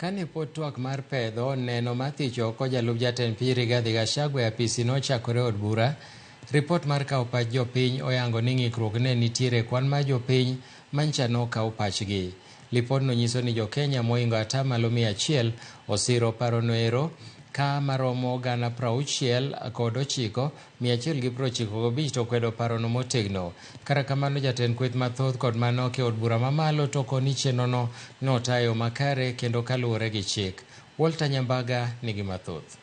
Kane pod twak mar pedho neno mar thicho oko jalup jatend piny Rigathi Gachagua e apisi nochakore e od bura, ripot mar kawo pach jopiny oyango ni ng'ikruok ne nitiere e kwan mar jopiny manyicha nokaw pachgi. Lipodno nyiso ni jokenya mohingo atamalo 100 osiro paronoero ka maromo gana 69, 195 to okwedo parono motegno. Kata kamano jatend kweth mathoth kod manok e od bura mamalo to koni chenrono notayo makare kendo kaluwore gi chik. Walter Nyambaga nigi mathoth.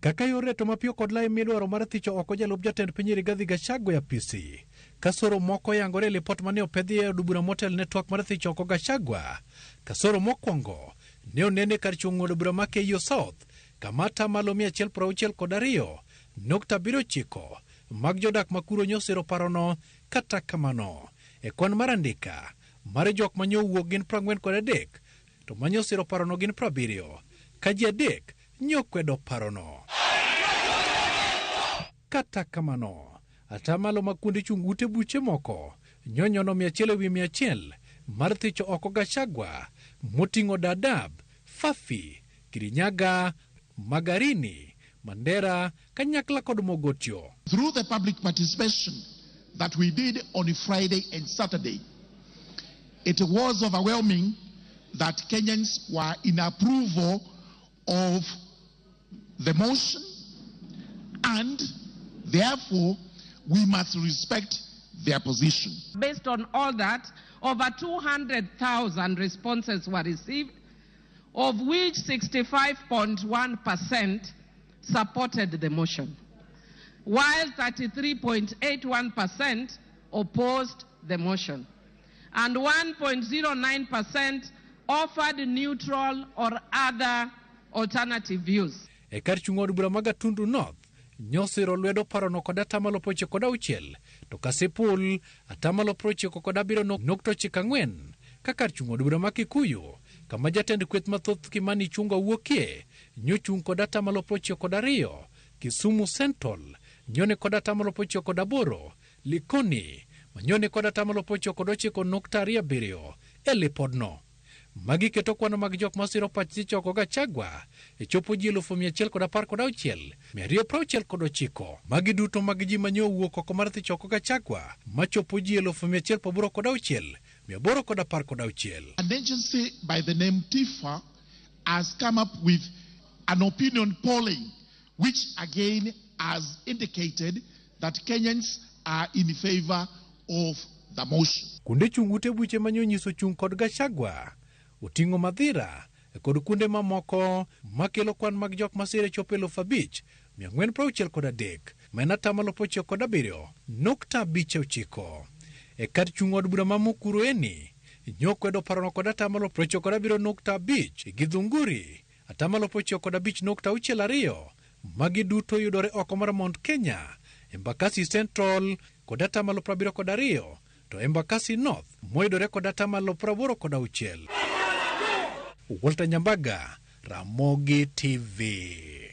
Kaka yor reto mapiyo kod lai midwaro mar thicho oko jalup jatend piny Rigathi Gachagua e apisi. Kasoro moko oyangore e lipot mane opedhi e od bura motel ne twak mar thicho oko Gachagua. Kasoro mokwongo ne onene kar chung' od bura ma Keiyo South kama atamalo 162.79 mag jodak ma kuro nyosiro parono. Kata kamano, e kwan mar andika mar jok manyo owuok gin 43 to manyosiro parono gin 70 ka ji adek nyokwedo parono. Kata kamano, atamalo mag kuonde chung' ute buche moko nyonyono 100 ewi 100 mar thicho oko Gachagua moting'o Dadaab, Fafi, Kirinyaga, Magarini, Mandera kanyakla kod Mogotio. Through the public participation that we did on Friday and Saturday, it was overwhelming that Kenyans were in approval of the motion, and therefore we must respect their position. Based on all that, over 200,000 responses were received, of which 65.1% supported the motion, while 33.81% opposed the motion, and 1.09% offered neutral or other alternative views. E kar chung' od bura ma Gatundu North nyosiro lwedo parono kod atamalo 96, to Kasipul atamalo 97.94, ka kar chung' od bura ma Kikuyu kama jatend kweth mathoth Kimani Ichung'wa wuokie nyochung' kod atamalo 92, Kisumu Central nyoni kod atamalo 98, Likoni manyoni kod atamalo 99.27 e lipodno. Magi keto kwano mag jok masiro pach thicho oko Gachagua e chopo ji 116,269. Magi duto mag ji manyo owuok oko mar thicho oko Gachagua machopo ji 186,816. An agency by the name TIFA has come up with an opinion polling which again has indicated that Kenyans are in favor of the motion. Kuonde chung' ute buche manyo nyiso chung' kod Gachagua oting'o Mathira kod kuonde mamoko makelo kwan mag jok masire chopo 5,463 ma en atamalo 97.59. E kar chung' od bura ma Mukurweini nyokwedo parono kod atamalo 97.5, Githunguri atamalo 95.62. Magi duto yudore oko mar Mount Kenya, Embakasi Central kod atamalo 72, to Embakasi North moyudore kod atamalo 86. Walter Nyambaga, Ramogi TV.